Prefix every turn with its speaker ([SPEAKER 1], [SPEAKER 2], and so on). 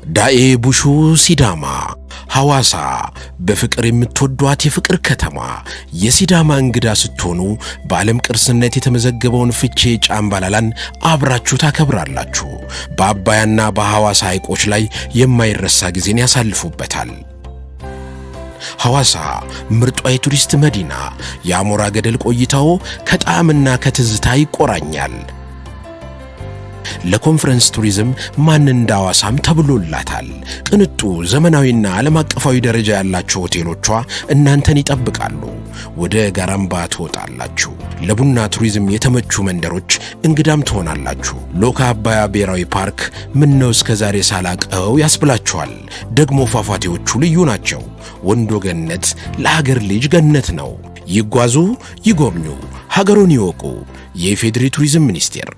[SPEAKER 1] ዳኤ ቡሹ ሲዳማ። ሐዋሳ በፍቅር የምትወዷት የፍቅር ከተማ። የሲዳማ እንግዳ ስትሆኑ በዓለም ቅርስነት የተመዘገበውን ፍቼ ጫምባላላን አብራችሁ ታከብራላችሁ። በአባያና በሐዋሳ ሐይቆች ላይ የማይረሳ ጊዜን ያሳልፉበታል። ሐዋሳ ምርጧ የቱሪስት መዲና። የአሞራ ገደል ቆይታው ከጣዕምና ከትዝታ ይቆራኛል። ለኮንፈረንስ ቱሪዝም ማን እንደ ሐዋሳም ተብሎላታል። ቅንጡ ዘመናዊና ዓለም አቀፋዊ ደረጃ ያላቸው ሆቴሎቿ እናንተን ይጠብቃሉ። ወደ ጋራምባ ትወጣላችሁ። ለቡና ቱሪዝም የተመቹ መንደሮች እንግዳም ትሆናላችሁ። ሎካ አባያ ብሔራዊ ፓርክ ምነው እስከ ዛሬ ሳላቀው ያስብላችኋል። ደግሞ ፏፏቴዎቹ ልዩ ናቸው። ወንዶ ገነት ለሀገር ልጅ ገነት ነው። ይጓዙ፣ ይጎብኙ፣ ሀገሩን ይወቁ። የኢፌዴሪ ቱሪዝም ሚኒስቴር።